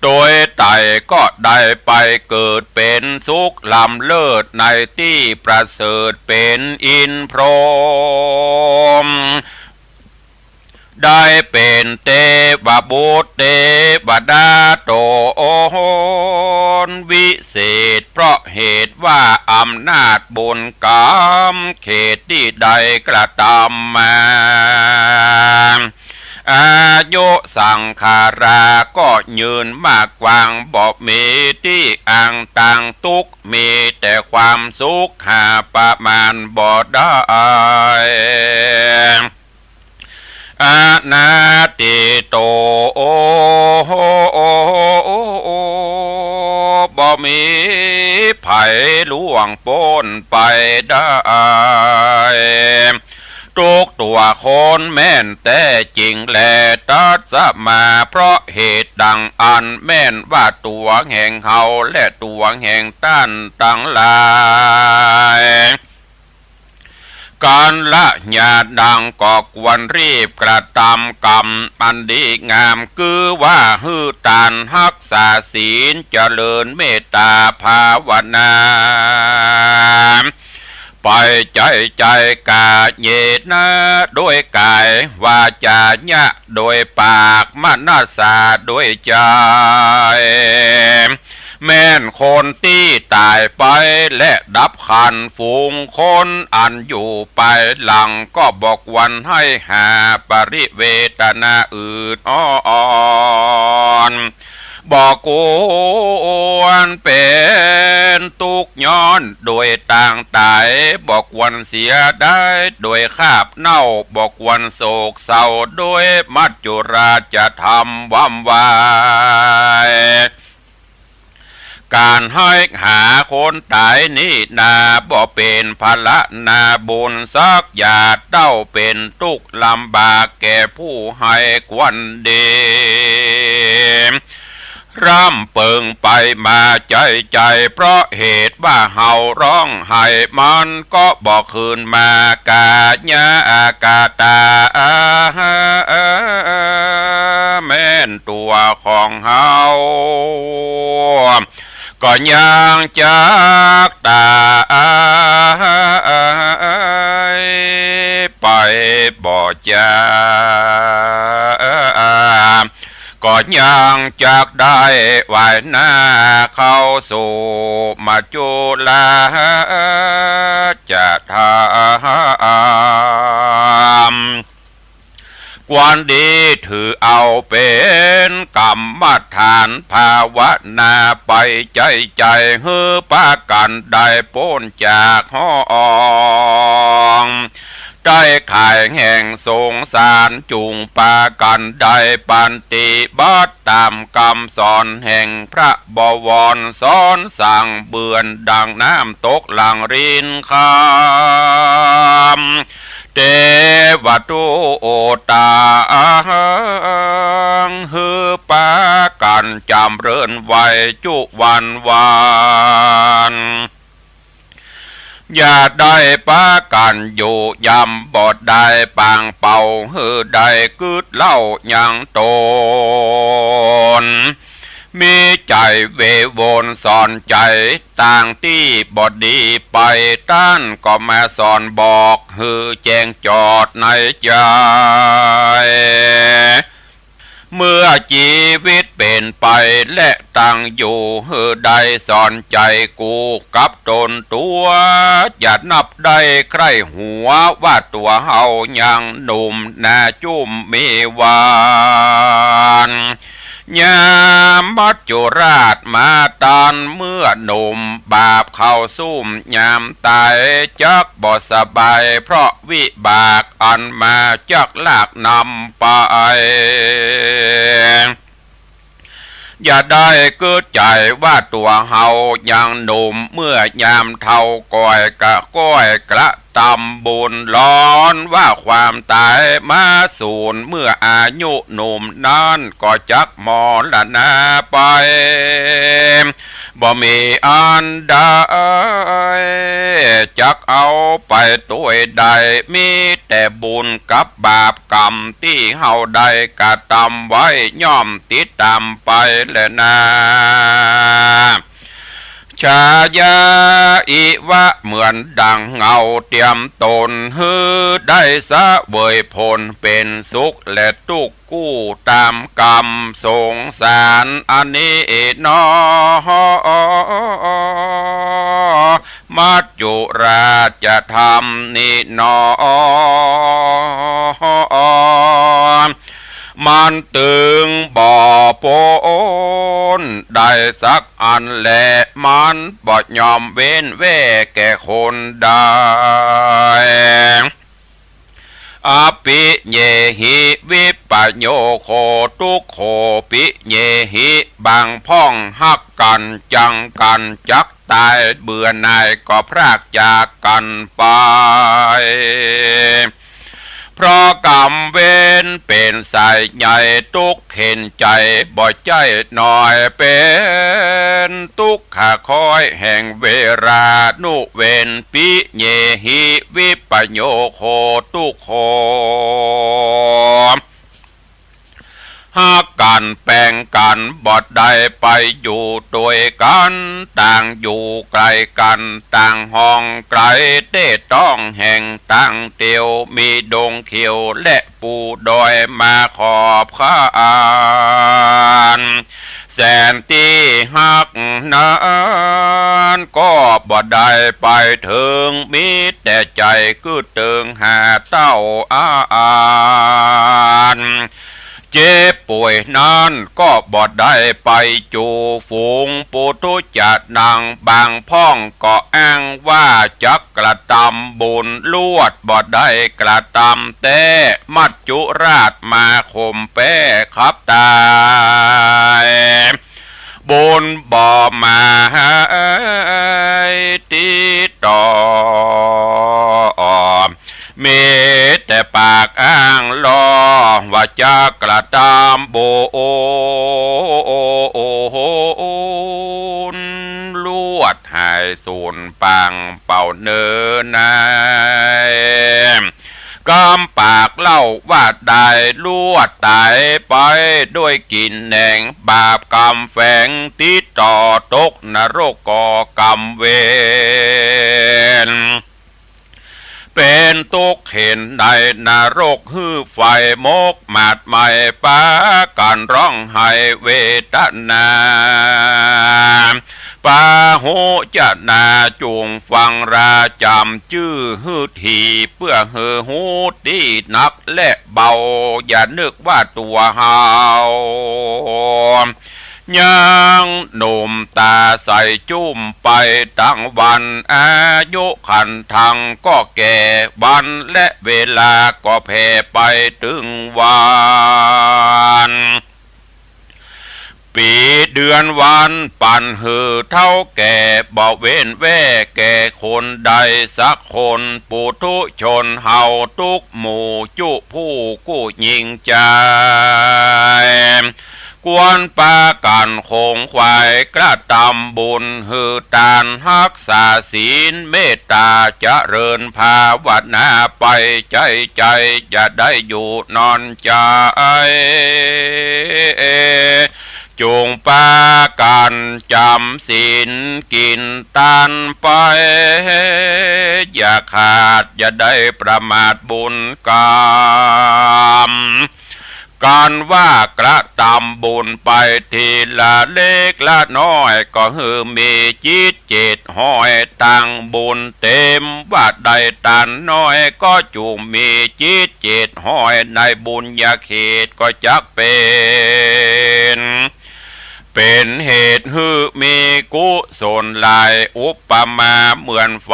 ตวยไต่ก็ได้ไปเกิดเป๋นสุขล้ำเลิศในตี้ประเสริฐเป๋นอินทร์พรหม ได้เป๋นเตวบุตรเตวดาต๋นวิเศษ เพราะเหตุว่าอำนาจบุญกรรมเขตตี้ได้กระทำมา อายุสังขาราก็ยืนมากกว้าง บ่มีตี้อังต่างทุกข์ มีแต่ความสุขหาประมาณบ่ได้ อนาติโต บ่มีใผล่วงป๊นไปได้ ทุกตัวคนแม่นแต๊จริงแล ตัสมา เพราะเหตุดังอั้นแม่นว่าตัวแห่งเฮาและตัวแห่งต้านตังหลาย กัลยาณัง ก็ควรรีบกระตำกรรมอันดีงาม คือว่าหื้อตาน ฮักษาศีล เจริญเมตต๋าภาวนา ไปใจ๋ใจ๋ กาเยนะ โดยก๋าย วาจาญะ โดยปาก มนัสสา โดยใจ๋ แม่นคนตี้ต๋ายไป และดับขันธ์ ฝูงคนอันอยู่ปายหลัง ก็บ่ควรให้หาปริเวทนาอืดอ่อน บ่ควรเป๋นตุ๊กข์ย้อนโดยตางต๋าย บ่ควรเสียดายโดยคราบเน่า บ่ควรโศกเศร้าโดยมัจจุราชธรรมวำวาย ก๋านให้หาคนต๋ายนี้นา บ่เป๋นผละนาบุญสักอย่าง เต้าเป๋นตุ๊กข์ลำบากแก่ผู้ให้ควรดี ร่ำเปิงไปมาใจ๋ใจ๋ เพราะเหตุว่าเฮาฮ้องไห้ มันก็บ่คืนมา กายะกตา แม่นตัวของเฮา ก็ยังจักต๋ายไปบ่จา ก็ยังจักได้ว่ายน้าเข้าสู่มัจจุราชธรรม ควรดีถือเอาเป๋นกรรมฐานภาวนาไปใจ๋ใจ๋ หื้อปากั๋นได้ป๊นจากห้อง ได้ขายแห่งสงสาร จุ่งปากั๋นได้ปฏิบัติต๋ามกำสอนแห่งพระบวร สอนสั่งเบือนดังน้ำตกหลั่งรินคำ เตวะตุตา หื้อปากั๋นจ๋ำเริญไหวจุวันวาน อย่าได้ปากั๋นอยู่ย่ำบ่ได้ปางเป่า หื้อได้กึ๊ดเล่ายังต๋น มีใจ๋เววนสอนใจ๋ ตางตี้บ่ดีไป ต้านก็มาสอนบอก หื้อแจ้งจอดในใจ๋ เมื่อจีวิตเป๋นไปและตังอยู่ หื้อได้สอนใจ๋กู้กับต๋นตั๋ว อย่านับได้ใคร่หัวว่าตั๋วเฮายังหนุ่มนาจุ่มมีวัน ยามมัจจุราชมาตันเมื่อหนุ่ม บาปเข้าซุ่มยามต๋าย จักบ่สบายเพราะวิบากอันมาจักลากนำไป อย่าได้กึ๊ดใจ๋ว่าตั๋วเฮายังหนุ่ม เมื่อยามเฒ่าก้อยกะก้อยกระตำบุญ ร้อนว่าความต๋ายมาสูน เมื่ออายุหนุ่มนั้นก็จักมรณาไป บ่มีอันใดจักเอาไปตวยได้ มีแต่บุญกับบาปกรรมตี้เฮาได้กระตำไว้ ย่อมติดต๋ามไปแลนา ชายาอิวะ เหมือนดังเงาเตียมต๋น หื้อได้เสวยผลเป๋นสุขและตุ๊กข์ กู้ต๋ามกรรมสงสารอันนี้หนอ มัจจุราชธรรมนี้หนอ มันตึงบ่ป๊นได้สักอันแล มันบ่ยอมเว้นแว่แก่คนใด อภิเย หิ วิปโยโค ทุกโข ปิเยหิ บางพ่องฮักกั๋น จังกั๋นจักต๋าย เบื่อหน่ายก็พรากจากกั๋นไป เพราะกรรมเวรเป๋นสายใหญ่ ตุ๊กข์เข็ญใจ๋บ่ใจ้น้อย เป๋นตุ๊กขะคอยแห่งเวรานุเวร ปิเยหิ วิปโยโค ทุกโข ฮักกั๋นแป๋งกั๋น บ่ได้ไปอยู่ตวยกั๋น ต่างอยู่ไก๋กั๋น ต่างห้องไก๋เต๊ต้องแห่ง ต่างเตียวมีดงเขียว และปูดอยมาขอบขาน แสนตี้ฮักนั้นก็บ่ได้ไปเถิง มีแต่ใจ๋กึ๊ดเติงหาเต้าอาอัน เจ็บป่วยนั้นก็บ่ได้ไปจู๋ฝูง ปุถุชะนัง บางพ่องก็อ้างว่าจักกระตำบุญ ลวดบ่ได้กระตำแต๊ มัจจุราชมาข่มแป๊ขับต๋าย บุญบ่มาหื้อติดต่อ มีแต่ปากอ้างลอว่าจักกระตำบุญ ลวดหายสูญปางเป่าเนินนาย กำปากเล่าว่าได้ลวดต๋ายไป ด้วยกิ๋นแหนงบาปกรรมแฝง ติดต่อตกนรกก่อกรรมเวร เป๋นตุ๊กข์เข็ญในนรก หื้อไฟมกหมาดไหม้ ปากั๋นฮ้องไห้เวทนา ปาหุจนา จุ่งฟังราจ๋ำจื้อหื้อถี่ เปื้อหื้อฮู้ตี้หนักและเบา อย่านึกว่าตั๋วเฮา ยังหนุ่มต๋าใสจุ้มไปตังวัน อายุขันธังก็แก่ วันและเวลาก็แผ่ไปตึงวัน ปี๋เดือนวันปั๋นหื้อเฒ่าแก่ บ่เว้นแว่แก่คนใดสักคน ปุถุชนเฮาตุ๊กหมู่จุผู้กู้ยิ่งใจ๋ ควรปากั๋นขงขวายกระตำบุญ หื้อตานฮักษาศีล เมตต๋าเจริญภาวนาไปใจ้ใจ๋ อย่าได้อยู่นอนใจ๋ จุ่งปากั๋นจ๋ำศีลกิ๋นตานไป อย่าขาดอย่าได้ประมาทบุญกรรม กั๋นว่ากระตำบุญไปทีละเล็กละน้อย ก็หื้อมีจิตเจตห้อยตังบุญเต๋ม ว่าได้ตานน้อยก็จุ่งมีจิตเจตห้อยในบุญญาเขตก็จักเป๋น เป๋นเหตุหื้อมีกุศลหลาย อุปมาเหมือนไฟ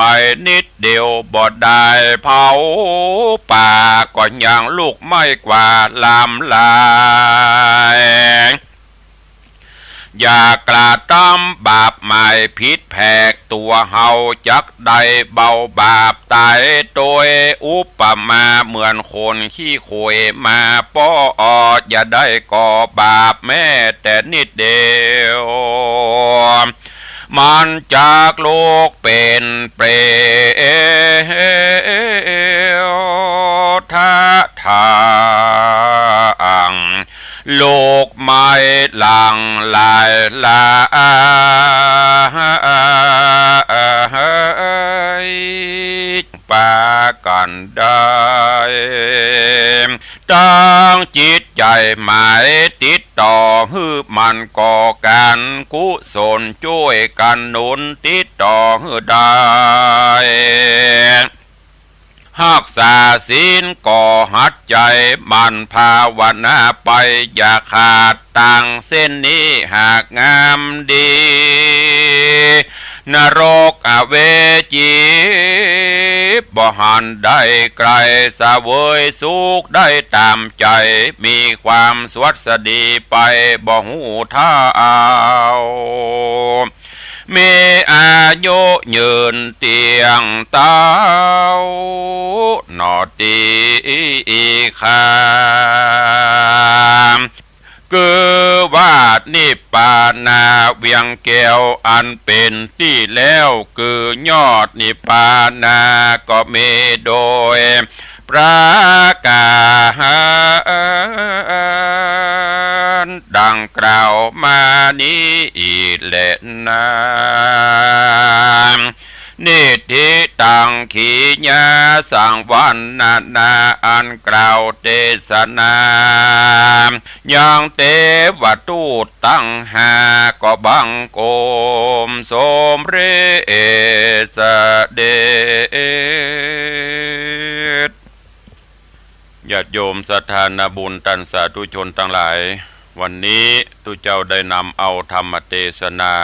นิดเดียวบ่ได้เผาป่า ก็ยังลุกไหม้กว่าลามหลาย อย่ากระตำบาปหมายผิดแผก ตั๋วเฮาจักได้เบาบาปต๋ายโตย อุปมาเหมือนคนขี้โขยมาป้อ อย่าได้ก่อบาปแม้แต่นิดเดียว มันจักลุกเป๋นเปรตะ ทาง ลุกไหม้หลังหลายหลาย ปากั๋นได้ ตั้งจิตใจ๋หมายติดต่อ หื้อมันก่อก๋านกุศลจ้วยกั๋นหนุนติดต่อหื้อได้ ฮักษาศีลก็หัดใจ๋หมั่นภาวนาไปอย่าขาด ตางเส้นนี้หากงามดี นรกอเวจี บ่หันได้ไกล เสวยสุขได้ต๋ามใจ๋ มีความสวัสดีไปบ่ฮู้เท่า มีอายุยืนเตี้ยงเต๊า หนอตี้ข้า คือว่านิพพานาเวียงแก้วอันเป๋นตี้แล้ว คือยอดนิพพานาก็มีโดยประก๋ารดังกล่าวมานี้แลนา นิฏฐิตัง ขีณาสังวรรณนา อันกล่าวเตสนา ยังเตวทูตตังห้า ก็บังคมสมเร็จเสด็จ ญาติโยมศรัทธานาบุญต้านสาธุชนตังหลาย วันนี้ตุ๊เจ้าได้นำเอาธรรมเตสนา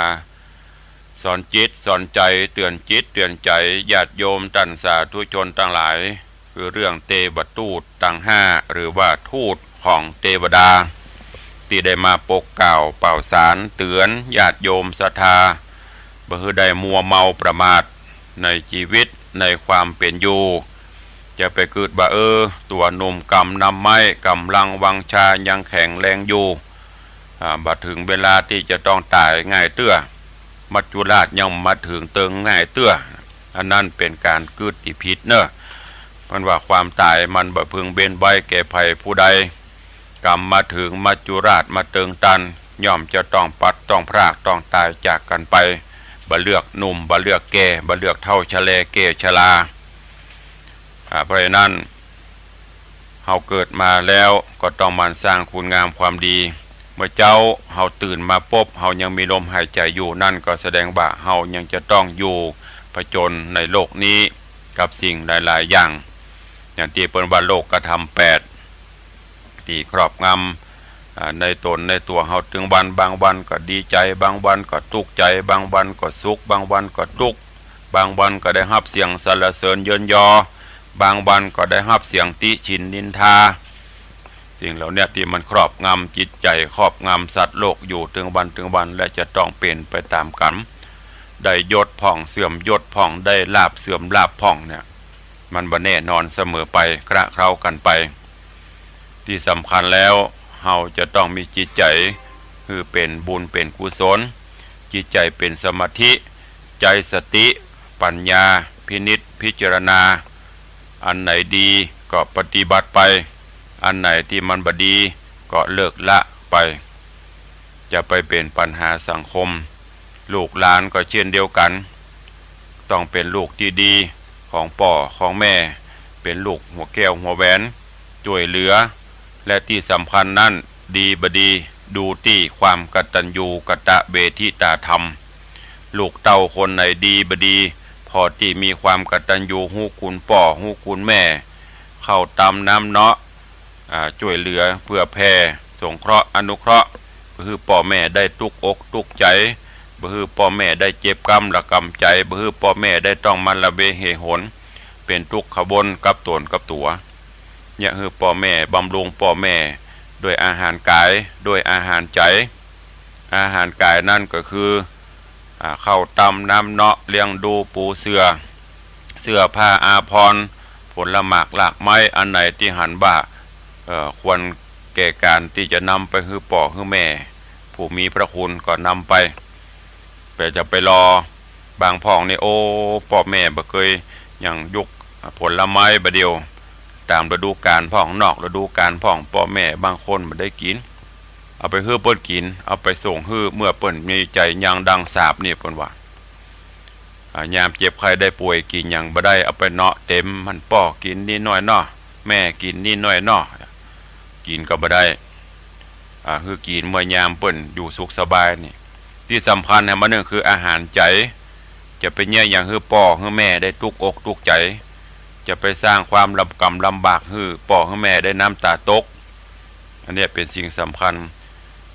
สอนจิตสอนใจ๋ เตื๋อนจิตเตื๋อนใจ๋ ญาติโยมต้านสาธุชนตังหลาย คือเรื่องเตวทูตตังห้า หรือว่าทูตของเตวดา ตี้ได้มาปกเกล้าเป่าสารเตื๋อนญาติโยมศรัทธา บ่หื้อได้มัวเมาประมาทในจีวิตในความเป๋นอยู่ จะไปกึ๊ดว่า เออ ตั๋วหนุ่มก๋ำนำไม้ ก๋ำลังวังชายังแข็งแรงอยู่ อ่า บ่เถิงเวลาตี้จะต้องต๋ายง่ายเตื้อ มัจจุราชยังบ่เถิงเติงง่ายเตื้อ อันนั้นเป๋นก๋านกึ๊ดตี้ผิดเน่อ เปิ้นว่าความต๋ายมันบ่พึงเว้นไว้แก่ใผผู้ใด ก๋ำมาเถิง มัจจุราชมาเติงตัน ย่อมจะต้องพลัดต้องพรากต้องต๋ายจากกั๋นไป บ่เลือกหนุ่ม บ่เลือกแก่ บ่เลือกเฒ่าชะแลแก่ชรา อ่า เพราะฉะนั้น เฮาเกิดมาแล้วก็ต้องหมั่นสร้างคุณงามความดี เมื่อเจ๊าเฮาตื่นมาปุ๊บ เฮายังมีลมหายใจ๋อยู่ นั่นก็แสดงว่าเฮายังจะต้องอยู่ผจญในโลกนี้กับสิ่งหลายๆ อย่าง อย่างตี้เปิ้นว่าโลกธรรมแปด ตี้ครอบงำ อ่า ในต๋นในตั๋วเฮาตึงวัน บางวันก็ดีใจ๋ บางวันก็ตุ๊กข์ใจ๋ บางวันก็สุข บางวันก็ตุ๊กข์ บางวันก็ได้ฮับเสียงสรรเสริญเยินยอ บางวันก็ได้ฮับเสียงติฉิ่นนินทา สิ่งเหล่าเนี้ยตี้มันครอบงำจิตใจ๋ ครอบงำสัตว์โลกอยู่ตึงวันตึงวัน และจะต้องเป๋นไปต๋ามกั๋น ได้ยศพ่องเสื่อมยศพ่อง ได้ลาภเสื่อมลาภพ่องเนี่ย มันบ่แน่นอนเสมอไป คละเคล้ากั๋นไป ตี้สำคัญแล้ว เฮาจะต้องมีจิตใจ๋หื้อเป๋นบุญเป๋นกุศล จิตใจ๋เป๋นสมาธิ ใจ๊สติปัญญาพินิจพิจารณา อันไหนดีก็ปฏิบัติไป อันไหนตี้มันบ่ดีก็เลิกละไป จะไปเป๋นปัญหาสังคม ลูกหลานก็เช่นเดียวกั๋น ต้องเป๋นลูกตี้ดีของป้อของแม่ เป๋นลูกหัวแก้วหัวแหวน จ้วยเหลือ และตี้สำคัญนั้น ดีบ่ดี ดูตี้ความกตัญญูกตเวทิตาธรรม ลูกเต้าคนไหนดีบ่ดี ผ่อตี้มีความกตัญญูฮู้คุณป้อฮู้คุณแม่ ข้าวตำน้ำเนาะ อ่า จ้วยเหลือเผื่อแผ่ สงเคราะห์อนุเคราะห์ บ่หื้อป้อแม่ได้ตุ๊กอกตุ๊กใจ๋ บ่หื้อป้อแม่ได้เจ็บกำระกำใจ๋ บ่หื้อป้อแม่ได้ต้องมาละเวเหหน เป๋นตุ๊กขวนกับต๋นกับตั๋ว เยียะหื้อป้อแม่ บำรุงป้อแม่ด้วยอาหารก๋าย ด้วยอาหารใจ๋ อาหารก๋ายนั้นก็คือ อ่า ข้าวตำน้ำเนาะ เลี้ยงดูปูเสื่อ เสื้อผ้าอาภรณ์ ผลหมากรากไม้ อันไหนตี้หันว่า เอ่อ ควรแก่ก๋านตี้จะนำไปหื้อป้อหื้อแม่ ผู้มีพระคุณก็นำไป แต่จะไปรอ บางพ่องนี่ โอ้ ป้อแม่บ่เกยหยังยุกผลไม้บ่าเดี่ยว ต๋ามฤดูกาลพ่อง นอกฤดูกาลพ่อง ป้อแม่บางคนบ่ได้กิ๋น เอาไปหื้อเปิ้นกิ๋น เอาไปส่งหื้อเมื่อเปิ้นมีใจ๋ยังดังสาปนี่ เปิ้นว่า อ่า ยามเจ็บไข้ได้ป่วยกิ๋นหยังบ่ได้ เอาไปเนาะเต็ม หั้นป้อกิ๋นนิดหน้อยเนาะ แม่กิ๋นนิดหน้อยเนาะ กิ๋นก็บ่ได้ อ่า หื้อกิ๋นเมื่อยามเปิ้นอยู่สุขสบายนี่ ตี้สำคัญแหมอันนึ่งคืออาหารใจ๋ จะไปเยียะหยังหื้อป้อหื้อแม่ได้ตุ๊กอกตุ๊กใจ๋ จะไปสร้างความลำกำลำบากหื้อป้อหื้อแม่ได้น้ำต๋าตก อันเนี้ยเป๋นสิ่งสำคัญ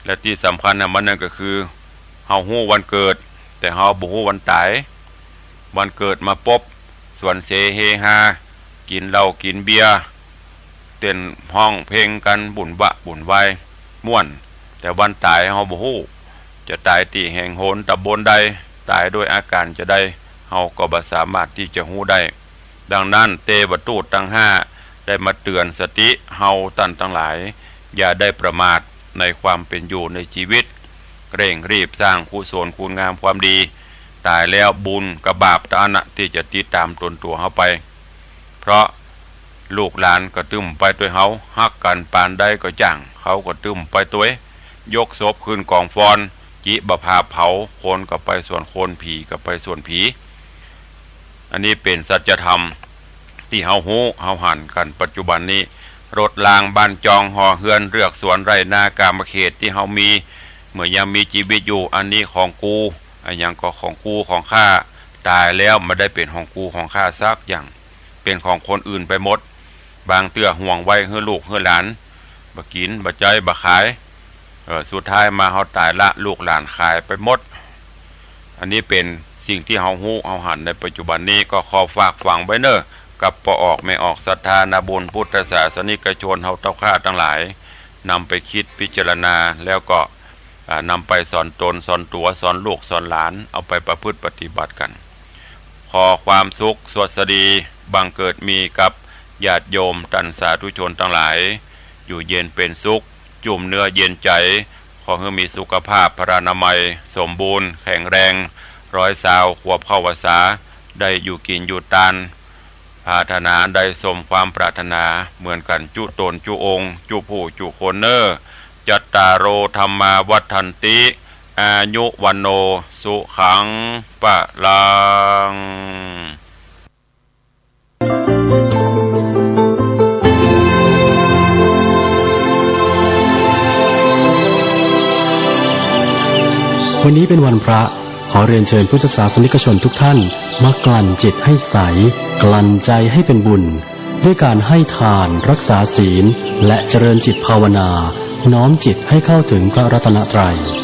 และตี้สำคัญแหมอันนึ่งก็คือ เฮาฮู้วันเกิด แต่เฮาบ่ฮู้วันต๋าย วันเกิดมาปุ๊บ สวนเสเฮฮา กิ๋นเหล้ากิ๋นเบียร์ เต้นฮ้องเพลงกั๋นบุ่นวะบุ่นวายม่วน แต่วันต๋ายเฮาบ่ฮู้ จะต๋ายตี้แห่งหนต๋ำบลใด ต๋ายด้วยอาก๋านจาใด เฮาก็บ่สามารถตี้จะฮู้ได้ ดังนั้นเตวทูตตังห้าได้มาเตื๋อนสติเฮาต้านตังหลาย อย่าได้ประมาทในความเป๋นอยู่ในจีวิต เร่งรีบสร้างกุศลคุณงามความดี ต๋ายแล้วบุญกับบาปเต้าอั้นตี้จะติดต๋ามตนตั๋วเฮาไป เพราะลูกหลานก็ตึมไปตวยเฮา ฮักกั๋นปานใดก็จ้าง เขาก็ตึมไปตวย ยกศพขึ้นก๋องฟอน จิบ่าผาเผา คนก็ไปส่วนคน ผีก็ไปส่วนผี อันนี้เป๋นสัจธรรมตี้เฮาฮู้เฮาหันกั๋นปัจจุบันนี้ รถรางบ้านจองหอเฮือนเฮือกสวนไร่นากามเขตตี้เฮามี เมื่อยังมีจีวิตอยู่ อันนี้ของกู อะหยังก็ของกูของข้า ต๋ายแล้วบ่ได้เป๋นของกูของข้าสักอย่าง เป๋นของคนอื่นไปหมด บางเตื้อห่วงไว้หื้อลูกหื้อหลาน บ่กิ๋น บ่ใจ๊ บ่ขาย เอ่อ สุดท้ายมาเฮาต๋ายละ ลูกหลานขายไปหมด อันนี้เป๋นสิ่งตี้เฮาฮู้เฮาหันในปัจจุบันนี้ ก็ขอฝากฝังไว้เน่อ กับป้อออกแม่ออกศรัทธานาบุญพุทธศาสนิกชนเฮาเต้าข้าตังหลาย นำไปกึ๊ดพิจารณา แล้วก็ อ่า นำไปสอนตนสอนตั๋ว สอนลูกสอนหลาน เอาไปประพฤติปฏิบัติกั๋น ขอความสุขสวัสดีบังเกิดมีกับญาติโยมต้านสาธุชนตังหลาย อยู่เย็นเป๋นสุข จุ่มเนื้อเย็นใจ๋ ขอหื้อมีสุขภาพพลานามัยสมบูรณ์แข็งแรง ร้อยซาวขวบเข้าพรรษา ได้อยู่กิ๋นอยู่ตาน ปรารถนาได้สมความปรารถนาเหมือนกั๋นจุ๊ตนจุ๊องค์ จุ๊ผู้จุ๊คนเน่อ จัตตาโร ธัมมา วัฑฒันติ อายุ วัณโณ สุขัง พลัง วันนี้เป็นวันพระ ขอเรียนเชิญพุทธศาสนิกชนทุกท่าน มากลั่นจิตให้ใส กลั่นใจให้เป็นบุญ ด้วยการให้ทาน รักษาศีล และเจริญจิตภาวนา น้อมจิตให้เข้าถึงพระรัตนตรัย